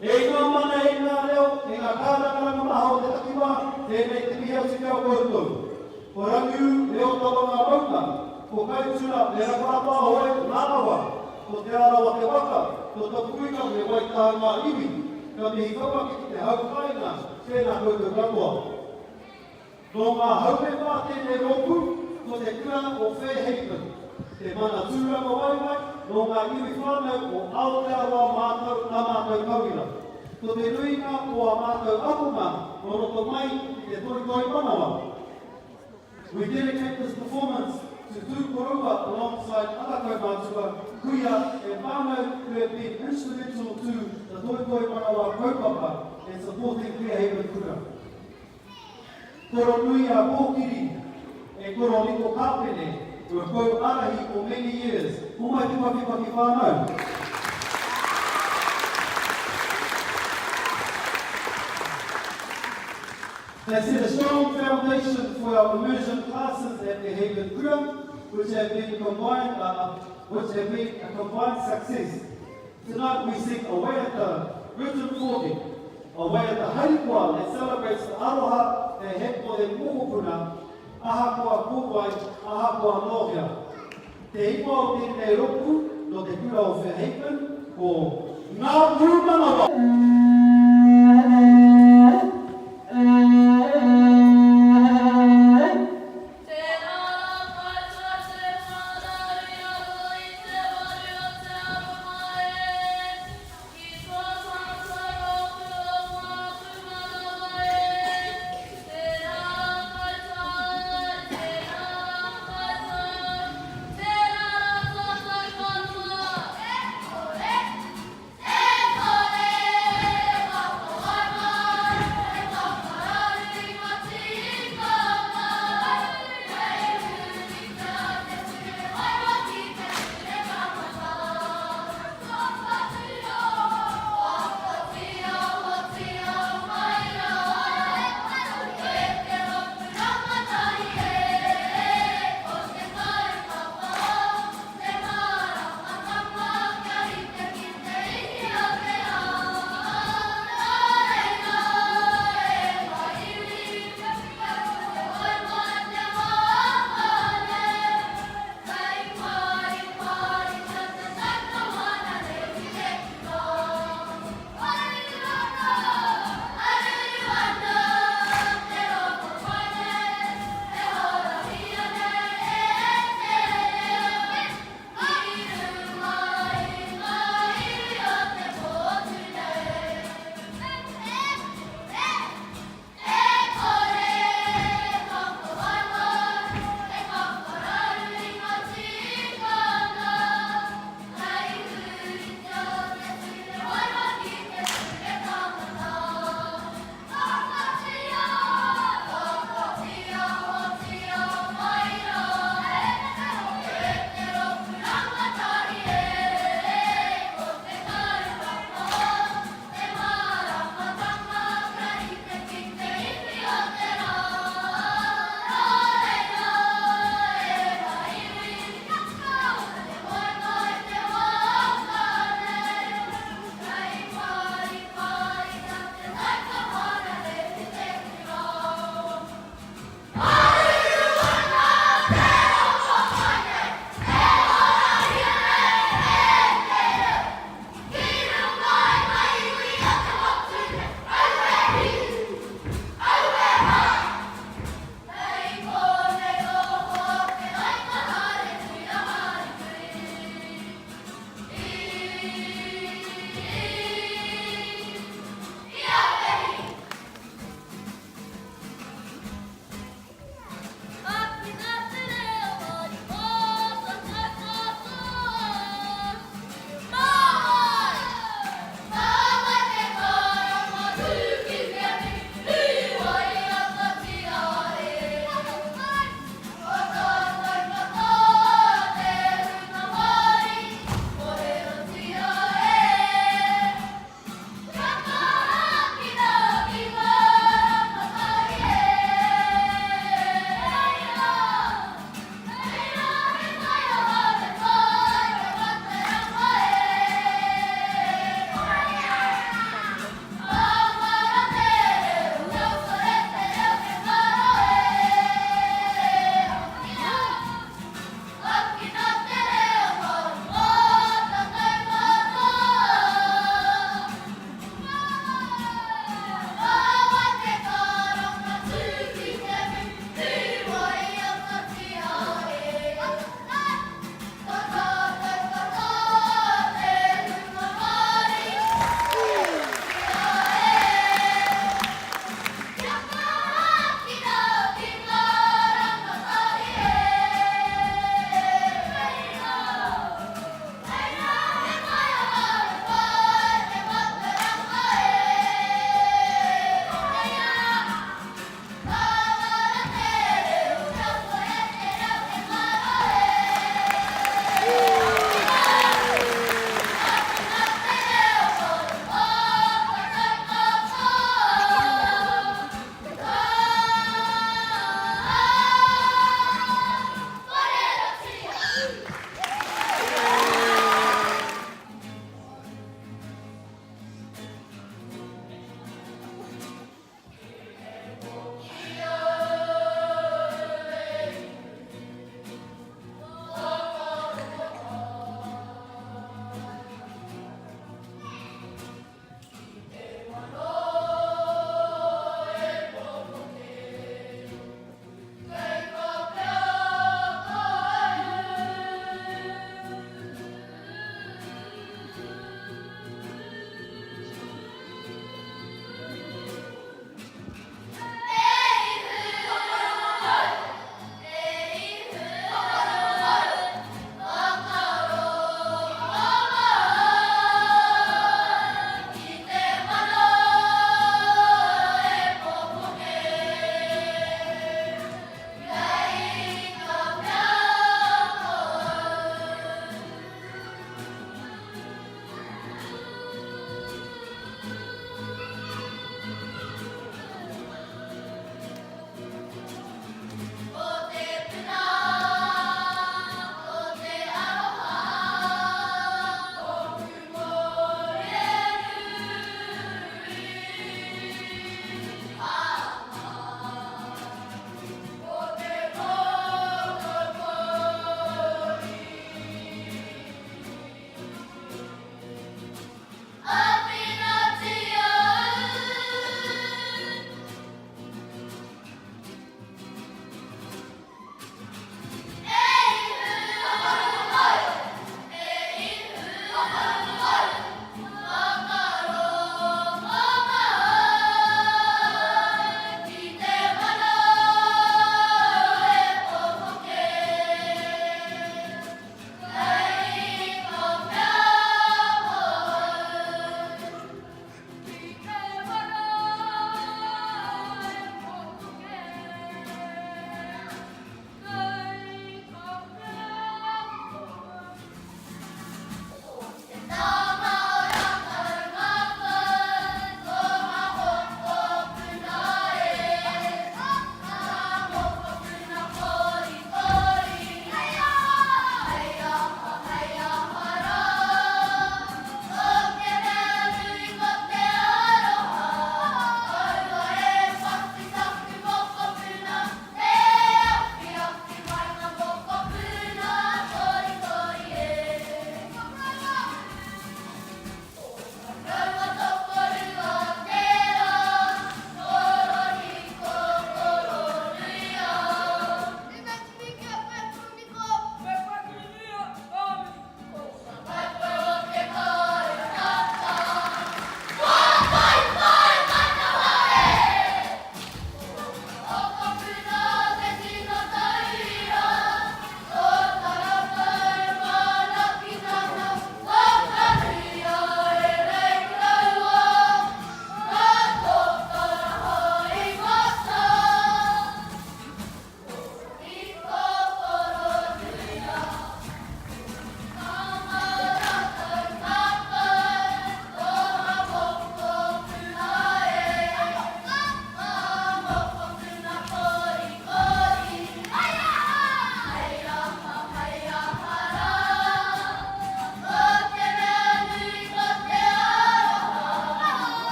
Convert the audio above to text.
E ngā mana, e ngā reo, e ngā kārangaranga maha o te takiwā, tēnei te mihi atu ki a koutou. Ko Rangiū me Otawa ngā maunga, ko Kaituna me Raparapāhoe ngā awa, ko Te Arawa te waka, ko Tapuika me Waitā ngā iwi. Ka mihi whawhaki ki te hau kāinga, tēnā koutou katoa. Nō ngā haurepa tēnei rōpū, ko te kura o Fairhaven, te mana tūrangawaewae nō ngā iwi whānau o Aotearoa mātou ā mātou tauira. Ko te nuinga o ā mātou akonga nō roto mai i te toitoi manawa. We dedicate this performance to Tū Koroua alongside other kaumātua, kuia and whānau who have been instrumental to the Toitoi Manawa kaupapa and supporting Fairhaven Kura. Koro nui a Kōkiri e Koro Niko Kāpene were pou ārahi for many years. Homai te pakipaki whānau. They set a strong foundation for our immersion classes at Fairhaven Kura, which have been combined, uh, which have been a combined success. Tonight we sing a waiata written for them, a waiata harikoa that celebrates the aroha they have for their mokopuna, ahakoa ko wai, ahakoa nō hea. Te ingoa o tēnei rōpū nō te kura o Fairhaven ko Ngā Pūmanawa!